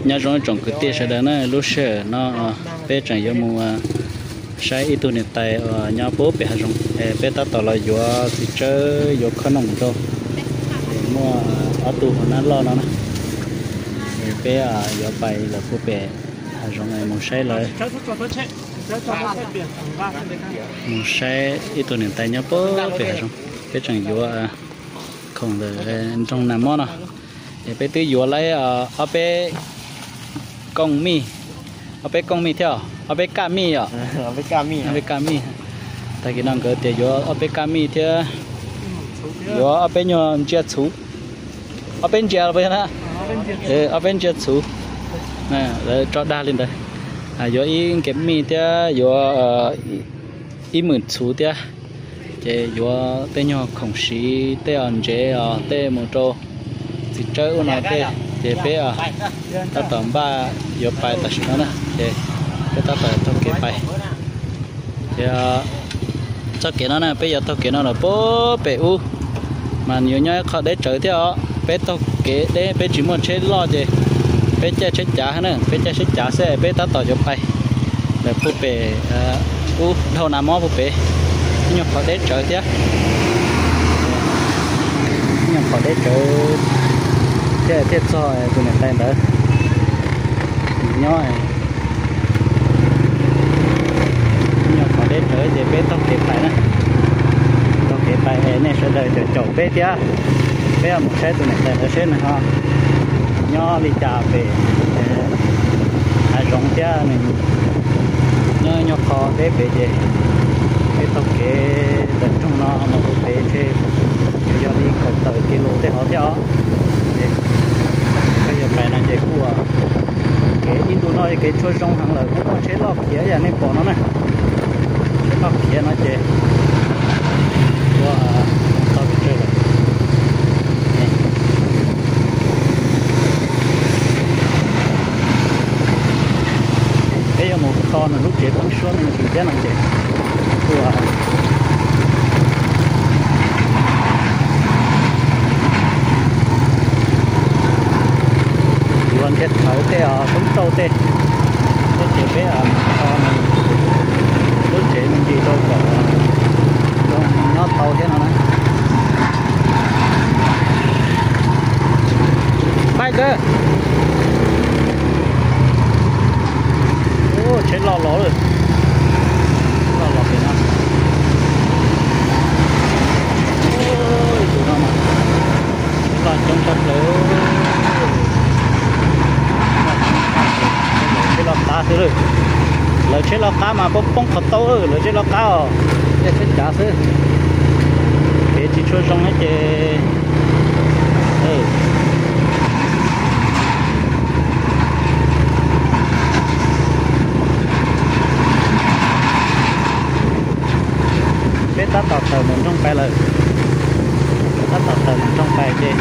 Nyob zoo tsoom kwv tij sawv daws na, lub sij hawm no peb tseem yuav mus saib ib tug niam tais uas nyob puag pem hav zoov. Peb tab tom los yuav txiv tsawb yuav khob noom rau. Muaj ob tug hauv nab loj no na. Peb yuav pais lawm puag pem hav zoov mus saib lawv, mus saib ib tug niam tais nyob puag pem hav zoov. Peb tseem yuav khoom ntawm nroog Nas Mob no. Es peb twb yuav lawm ob peb kooj mij, ob peb kooj mij thiab, ob peb kaj mij os. Ob peb kaj mij. Tag kis no nkawd tias yuav ob peb kaj mij thiab, yuav ob peb nyuag ntsia txhuv, ob peb ntsia los puas yog na, ob peb ntsia txhuv. Lawv tso dag li ntawd, yuav ib nkaus mij thiab yuav ib mum txhuv thiab. Ces yuav tej nyuag khoom siv, tej os ntsev os, tej mus rau txiv tsawb ub no tej. Ces peb tab tom npaj yuav pais tam sim no na, ces peb tab tom taug kev pais. Ces txoj kev no na peb yuav taug kev no los puag pem ub, mas yuav nyob ib qho deb tsawv thiab os. Peb taug kev deb, peb tsis muaj tsheb loj ces peb caij tsheb cav na, peb caij tsheb cav xwb. Peb tab tom yuav pais lawm puag pem ub, dhau Nas Mob puag pem, nyuag qhov deb tsawv thiab. Nyuag qhov deb tsawv thiab thiaj txog tus niam tais ntawd nyob. Nyuag qhov deb tsawv ces peb taug kev pais na, taug kev pais es nej sawv daws caum caum peb thiab. Peb mus saib tus niam tais ntawd seb nws ho nyob li cas pem hav zoov thiab, nws nyob nyuag qho deb pem ces peb taug kev ntawm nroog no mus rau pem ntshe yog li kaum tawm kis lus tej hov thiab os. Peb yuav pais no ces kuj kev ib ntu no kev tshuab zoo heev lawm, kuj muaj tsheb loj khiav yam nej pom no na. Tsheb loj khiav no ces ua tau pes tsawg lawm. Peb yuav mus kho nws lub tsev poob suab me ntsis thiab no ces kuj yuav nrhiav thawv tej os, poob tauj tej, tej ces peb kho nws lub tsev me ntsis rau kom zoo nyob tau thiab no na. Pais kawg. Tsheb loj los lawm, loj los pem no. Tus no mas tsheb loj coob tshaj plaws. Lawv tsheb loj qab xwb lawm. Lawv tsheb loj qab mas poob poob qhov tau, lawv tsheb loj qab os, caij tsheb cav xwb. Kev tsis tshua zoo thiab ces peb tab tom tawm ntawm nroog pais lawm. Tab tom tawm ntawm nroog pais ces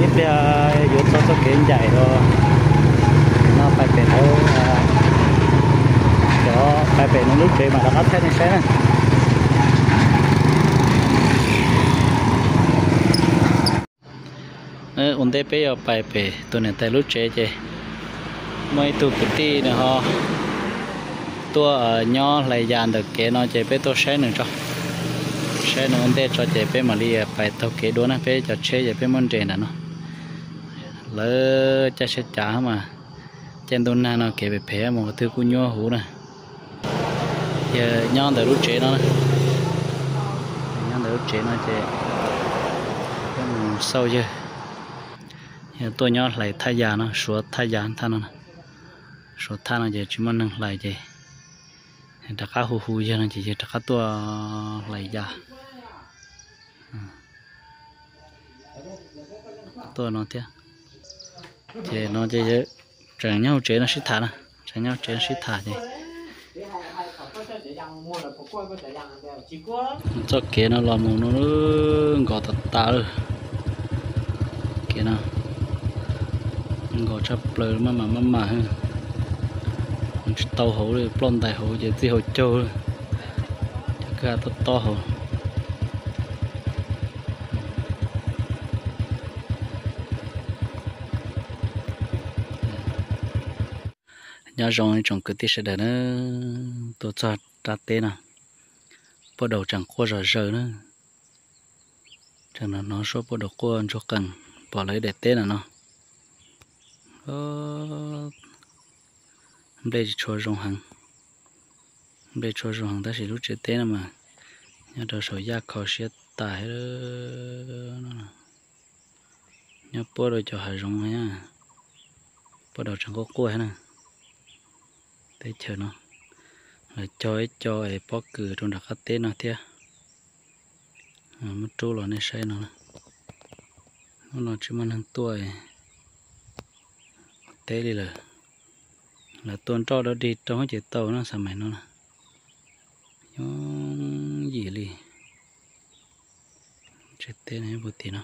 ib pliag yuav txog txoj kev ncaim rau no pais pem hauv, cov pais pem nws lub tsev mas rov qab thaij nej saib na. Ua ntej peb yuav pais pem tus niam tais lub tsev ces muaj ib tug kwv tij nws ho tuaj nyob hlais yas ntawm kev no ces peb tuaj saib nws tso, saib nws ua ntej tso ces peb mam li pais taug kev dua na. Peb cov tsheb ces peb muab nres nram no. Lawv caij tsheb cav mas caij ntuj nag no kev phem phem mus qhov twg kuj nyuaj huv na. Ces nyob ntawm lub tsev no, nyob ntawm lub tsev no ces peb mus xauj yawg, yog tuaj nyob hlais thaj yas no, suav thaj yas thaj no, suav thaj no ces tsis muaj neeg hlais ces rov qab hu hu yawg no ces yawg rov qab tuaj hlais yas. Tuaj no thiab. Ces no ces tseem nyob hauv tsev no sib tham na, tseem nyob hauv tsev no sib tham ces txoj kev no los mus no nkos tas tas lawm. Kev no nkos tshaj plaws, maj mam maj mam, tsis tau hauv li, ploj ntais hauv ces txij hauv caug, cov kwj ha tob tob hauv. Nyob zoo ib tsoom kwv tij sawv daws na, tuaj txog rab teb no, puab daus tseem quaj zom zaws na. Tseem hnov suab puab daus quaj ntsuag qees pom lawv daim teb no no. Nplej tsis tshua zoo heev, nplej tshua zoo heev tab sis lub tsev teb no mas nyob rau saum yaj kho siab tas. Nyob puab rau cov hav zoov, puab daus tseem quaj quaj na. Teb chaws no lawv cog ib co es pob kws rau nram qab teb no thiab. Muab rub los nej saib no. Hnub no tsis muaj neeg tuaj ua teb li lawm. Lawv tuaj nroj dog dig rau ces tau no xav mas no. Yooj yim li. Tsev teb no puag tim no.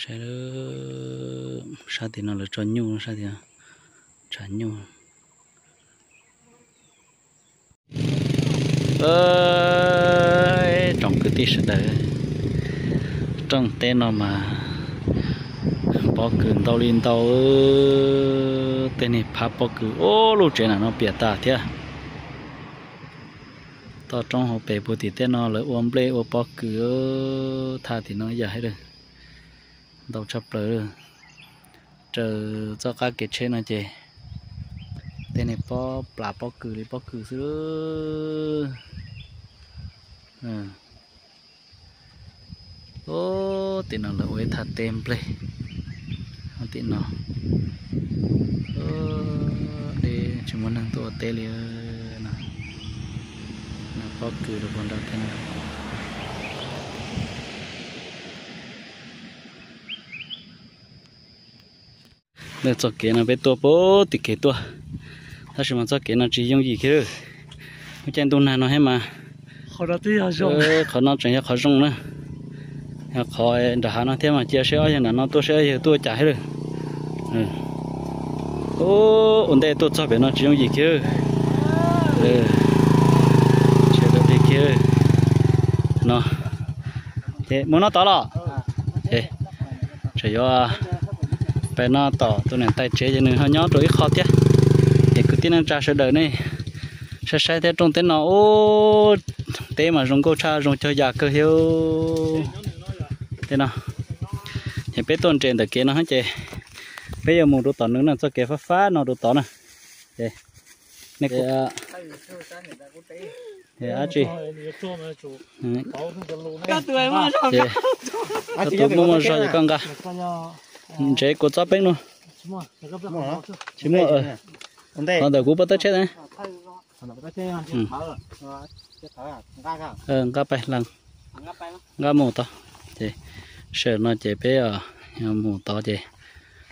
Saib, sab tim no lawv tso nyuj, sab tim no tshav nyuj. Tsoom kwv tij sawv daws, rooj teb no mas pob kws ntau li ntau. Tej neeg phab pob kws ua lub tsev na no piam tas thiab. Toj roob hauv pes puag tim tej no lawv ua nplej ua pob kws thaj tim no yam hais lawm. Ntau tshaj plaws. Raws txoj qab kev tsheb no ces tej neeg pob plas pob kws li pob kws xwb. Ub, tim no lawv ua ib thaj teb nplej. Tim no deb tsis muaj neeg tuaj ua teb li. Pob kws rau puag nrad thiab. Txoj kev no peb tuaj puag tim kev tuaj, tab sis mas txoj kev no tsis yooj yim kiag. Muaj caij ntuj nag no thiab mas qhov no tseem yog qhov zoo na. Yog qhov nram hav no thiab mas cia seb ob yawg nram no tuaj seb ob yawg tuaj ua cas thiab lawm. Ua ntej tuaj txog pem no tsis yooj yim kiag. Tsis yooj yim kiag no. Ces mus no tod los. Tseem yuav pem no tom tus niam tais tsev ces nws ho nyob rau ib qho thiab. Ces kwv tij neej tsa sawv daws nej saib saib thiab, rooj teb no ub, teb mas zoo nkauj tshaj, zoo cog yas kawg thiab. Tej no ces peb tuaj nres ntawm kev no ces peb yuav mus rau tom nws na, txoj kev fab fab no rau tod na. Ces nej dab tsi, tus muaj muaj zog ces koj nqa, ntsev kuv txob peeb no. Tsis muaj. Qhov ntawm kuv pov tawb tsheb na. Nqa pais, nqa mus tod. Ces sawv no ces peb mus tod ces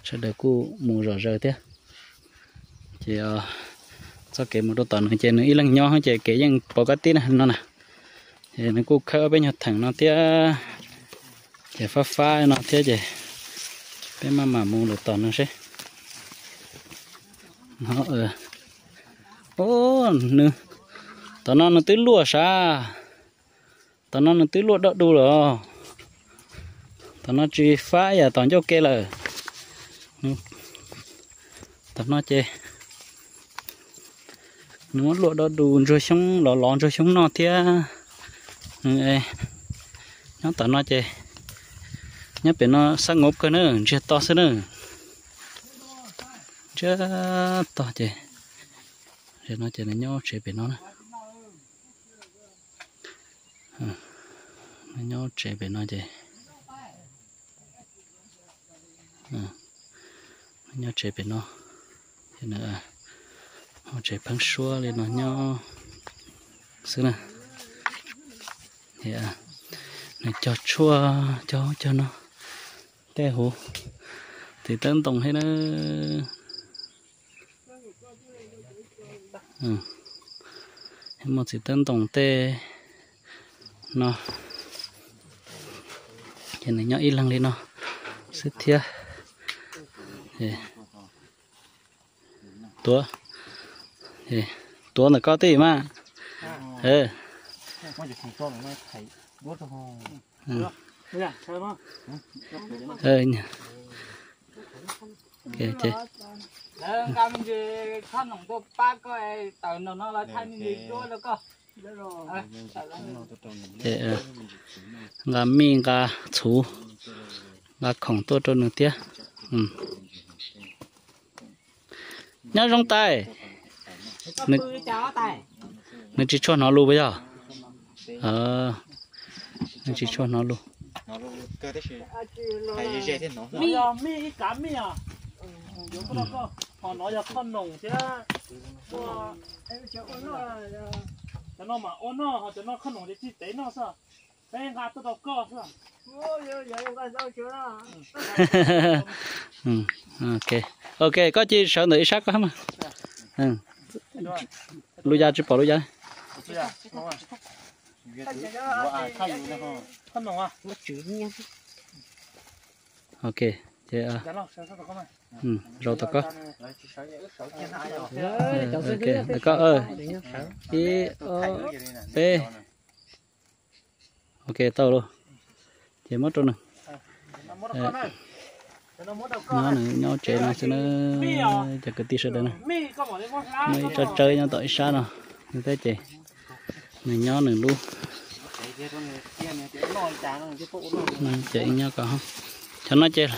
sawv daws kuj mus zom zaws thiab. Ces txoj kev mus rau tom no ces nws ib leeg nyob ces kev yeej pov kab tib na no na. Ces nws kuj khawb ob peb nyuag theem no thiab. Ces fab fab no thiab ces peb maj mam mus lawm tom no seb. Tom no nws twb luaj sav. Tom no nws twb luaj dog du lawm. Tom no tsis fab yam tom ncauj ke lawm. Tom no ces nws muab luaj dog du ntsuag xyoob los lov ntsuag xyoob noj thiab. Nyob tom no ces, nyob pem no xab ngov kawg na, ntsiag to xwb na. Ntsiag to ces, no ces nws nyob tsev pem no na. Nyob tsev pem no ces, nyob tsev pem no, tsev pheeb suab li no nyob xwb na. Nws cog tshuaj cog cog no tej huv, txiv tawb ntoo thiab na. Muaj txiv tawb ntoo tej no. Ces nws nyob ib leeg li no xwb thiab. Tuav, tuav ntawm koj tib mas. Nqa me ntsis khob noom tuaj pab koj, tawm nraum no los thaij me ntsis duab rau koj. Ces nqa mij nqa txhuv, nqa khoom tuaj rau nws thiab. Nyob zoo tais. Nws tsis tshua hnov lus puas yog? Nws tsis tshua hnov lus. Cov no mas ua noj, ho cov no khob noom ces tsis tev noj xwb. Peb nqa tuaj rau koj xwb. Ok, koj cia sawv ntawm ib sab koj mas. Lub yas tsis pom lub yas. Ok, ces zaum tom koj. Koj, ib, ob, peb. Ok, tau lauj. Ces muab rau nws. Nyob nws nyob tsev no xwb na, cov kwv tij sawv daws na. Muaj ib tsob tsawb nyob tom ib sab no, nws thiab ces nws nyob nws lub. Ces ib nyob ko, cov no ces,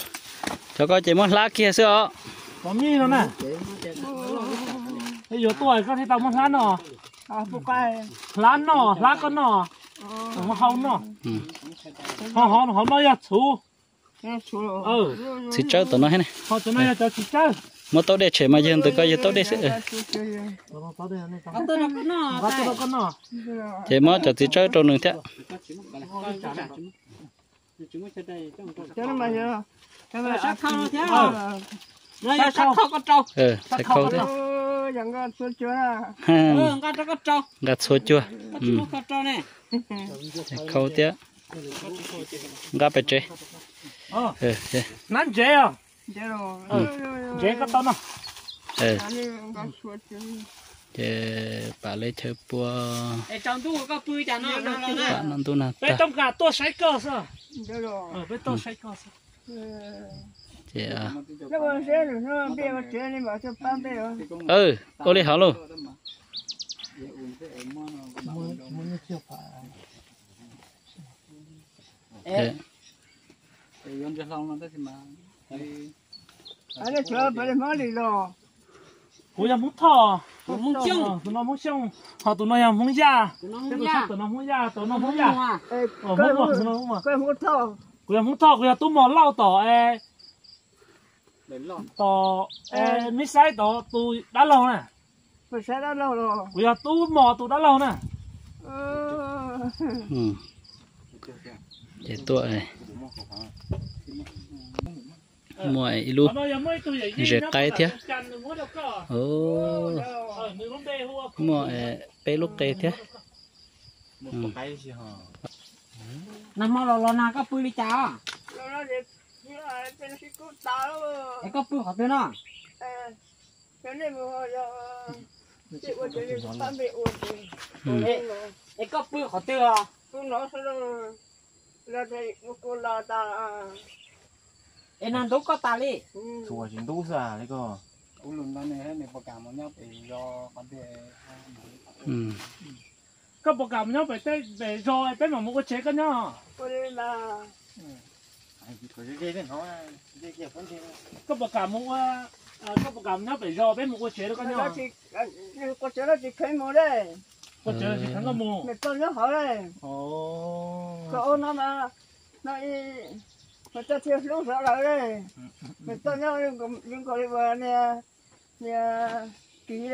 cov ko ces muab hlab kiag xwb os. Yuav tuaj koj thiaj tau muab hlab noj. Hlab noj, hlab koj noj, hau noj. Hauv no yog txhuv. Txiv tsawb tom no thiab ne. Muab taub dej tshem mas yog ntawm ko yog taub dej xwb. Ces muab cov txiv tsawb rau nws thiab. Khau thiab. Nqa txhua cuag. Khau thiab. Nqa pem tsev. Hnab ntsev os. Ntsev koj tau no. Ces pam li chaw pua. Pam no ntuj nag tag. Peb tuaj saib koj xwb. Ces ua li hov lauj. Kuv yog Hmoob Thoj, tus no Hmoob Xyooj, ho tus no yog Hmoob Yaj, tus no Hmoob Yaj, tus no Hmoob Yaj. Kuv yog Hmoob Thoj, kuv yog tub mos Lauj tom, tom, mib saib tod tus dab laug na. Kuv yog tub mos tus dab laug na. Ces tuaj muaj ib lub zes qaib thiab. Muaj peb lub qe thiab. Nag hmo los los nag koj pw li cas? Es koj pw qhov twg no? Es koj pw qhov twg os? Es nag ntub koj tas li? Tsis ntub xwb li ko. Koj puas kam mus nyob pem tej pem zos peb mam mus ua tsev koj nyob? Koj puas kam mus ua, koj puas kam mus nyob pem zos peb mus ua tsev rau koj nyob? Ua tsev tsis kheev koj mus. Koj ua no mas, no, mas txoj thiaj hlub sawv daws li. Mas txoj nyob zoo nkaus li uas niag, niag kis,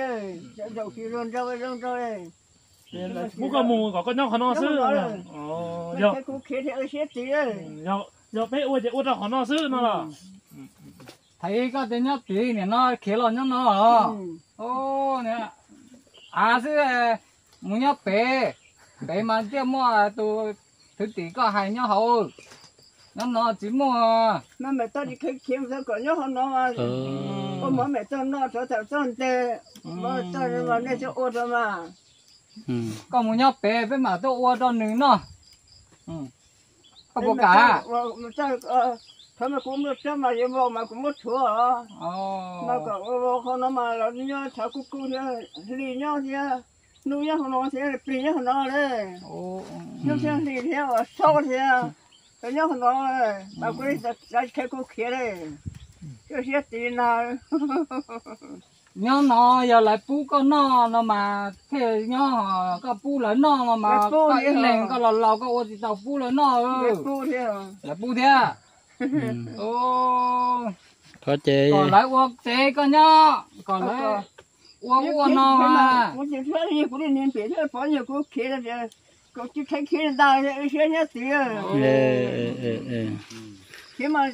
zaum kis zoo nraug zoo nraug li. Muab koj mus kom koj nyob qhov no xwb. Kuv khiav thiaj ua siab tid. Yog peb ua ces ua rau qhov no xwb no los. Thaum ub koj tias nyob tid, nim no khiav los nyob no os. Av xwb, mus nyob pem, pem mas thiaj muaj tus thwv tim koj hais nyob hauv. Nyob no tsis muaj. Mas mam txoj tsis kheev khiav mus kom nyob hauv no mas, ua mov mam txoj noj rau thaum txog nte, mov txoj mas nej txhob ua rau mas. Koj mus nyob pem peb mam tuaj ua rau nws noj. Koj puas kam? Thov mas kuv muaj tsob mas yuav vau mas kuv muab rhuav os. Mas kom ua qhov no mas los nyob thov kuj kuj thiab, hli nyob thiab, hnub nyob hauv no thiab, plig nyob hauv no li. Hnub thiab hli thiab, ua saub thiab, los nyob hauv no, mas kuv li tsis qhia kuv khiav li. Koj siab tiv na. Nyob no yog lawv pub koj noj no mas thiaj nyob, koj pub lawv noj no mas koj ib leeg koj los laus koj ua tsis tau pub lawv noj. Lawv pub thiab. Kom lawv ua tsev koj nyob, kom lawv ua ua no. Kuv tsis txhob li kuv li niag pem thiab pov yog kuv khiav, kuv tsis kheev khiav ntag, siab nyob tid. Khiav mas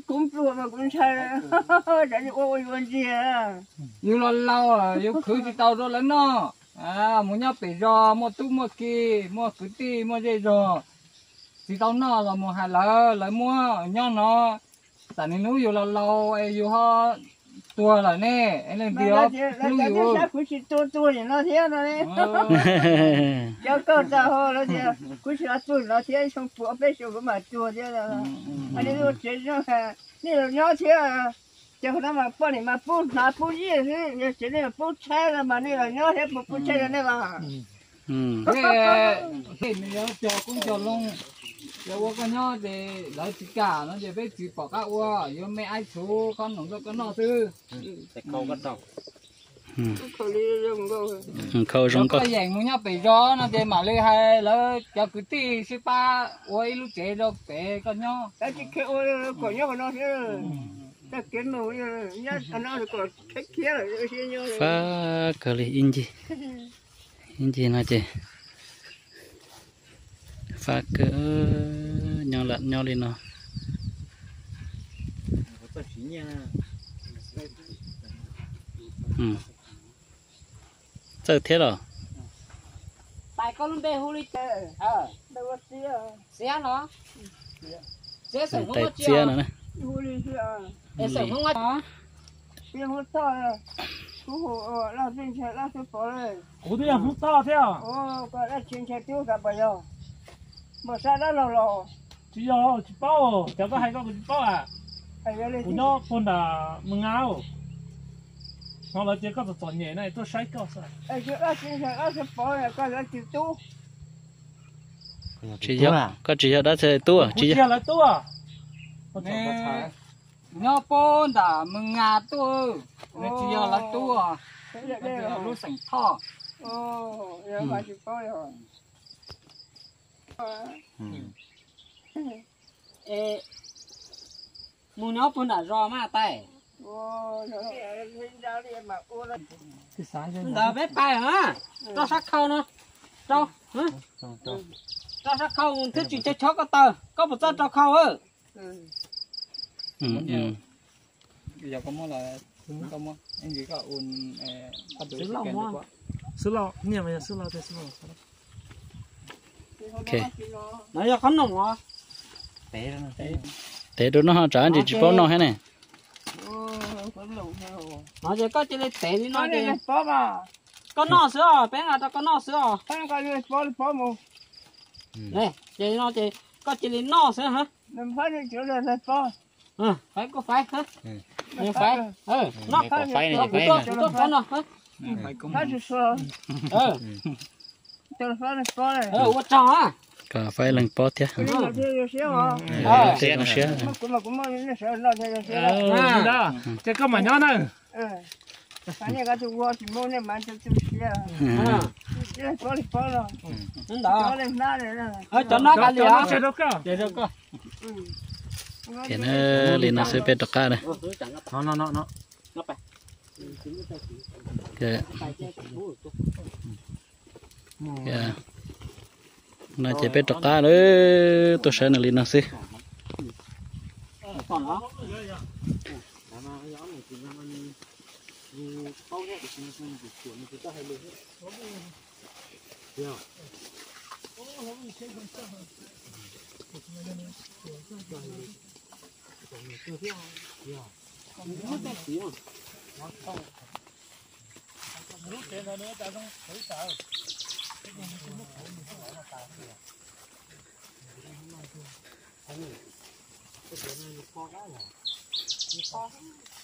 kuv pluag mas kuv ntshai, ua ua yuav ntsiag. Yus los laus yus khwv tsis tau rau lawv noj, mus nyob pem zos muaj tub muaj ki, muaj kwv tij muaj zej zog, tsis tau noj los mus hais lawv, lawv muab nyob no. Tam niaj hnub yus los laus es yus ho tuag lawm ne, es leej twg ho hlub yus? Kuv tsis tuag tuag li no thiab no. Cov koj txawm ho lawv tias kuv tsis los tuag no thiab, xyoo puas peb xyoo kuv mam tuag thiab. Nej ua tsev zoo, nej los nyob thiab. Ces qhov no mas poj niam mas pub hnav pub yij xwb, yog tsev nej los pub tshaib no mas nej los nyob thiab, puas pub tshaib rau nej los? Tej nws yuav cog koob cog loo, yuav ua koj nyob ces lawv tsis kam no ces peb tsis pom qab ua, yuav me aib txhuv qhob noom rau koj noj xwb. Koj yeem mus nyob pem zos no ces mam li hais lawv cov kwv tij sib pab ua ib lub tsev rau pem koj nyob. Fab kawg li ib ncig, ib ncig no ces fab kawg, nyob lam nyob li no. Txawj thiab los? Tais, koj lub npe hu li cas? Xiab no. Xiab xeem Hmoob Tais Txiab no na. Es xeem Hmoob Vaj? Kuv twb yog Hmoob Thoj thiab. Tsis yog, tsis paub, cov koj hais koj kuv tsis paub a. Kuv nyob puag nram Mws Nga. Hnov lawv tias koj txom txom nyem na, tuaj saib koj xwb. Tsis yog, koj tsis yog dab tsi tub, tsis yog lawv tub. Nyob puag nram Mws Nga tuaj, nws tsis yog lawv tub, lub xeem Thoj. Mus nyob puag nram zos mas Tais. Ntawd peb pais na, rau sab khau no, rau, rau sab khau mus thiaj tsis chob koj taw, koj puas txawj rau khau? Tev rau no tsam ntsis tsis paub noj thiab ne. No ces koj cia li tev li no ces koj noj xwb os, peb nqa rau koj noj xwb os. Ces no ces koj cia li noj xwb. Faib kuj faib, faib, noj, kuv tuaj pov noj. Ua tsaug. Kom faib leej pob thiab. Tej zoo siab. Ces koj mam nyob na. Cov no kav liam. Ces na, li no xwb peb rov qab na. No ces peb rov qab lawm, tuaj saib nws li no xwb.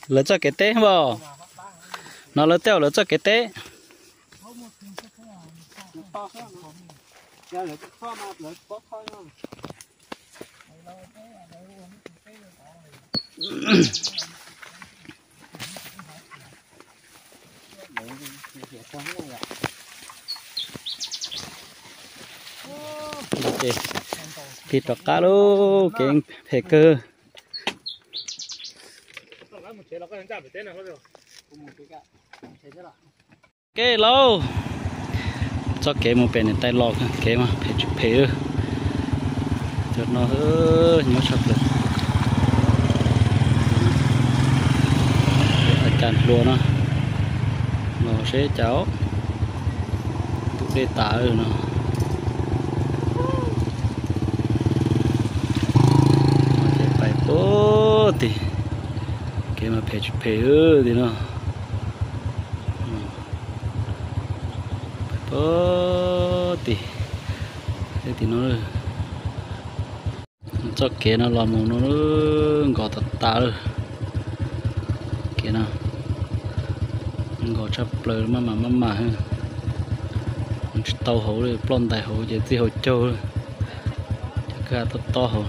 Lawv txoj kev teb npam. No lawv tej zaum lawv txoj kev teb. Ces tig rov qab lauj, kev phem kawg. Kev lauj, txoj kev mus pem niam tais los kev mas phem tsis phem. Cov no nyob tshaj plaws. A cas hluas no los seb cas tus dej tas no. Ces pais puag tim, kev mas phem tsis phem tim no. Pais puag tim, tim no. Txoj kev no los mus no nkos tas tas lawm. Kev no nkos tshaj plaws maj mam maj mam. Tsis tau hauv li, ploj ntais hauv ces txij hauv caug. Cov kwj ha tob tob hauv.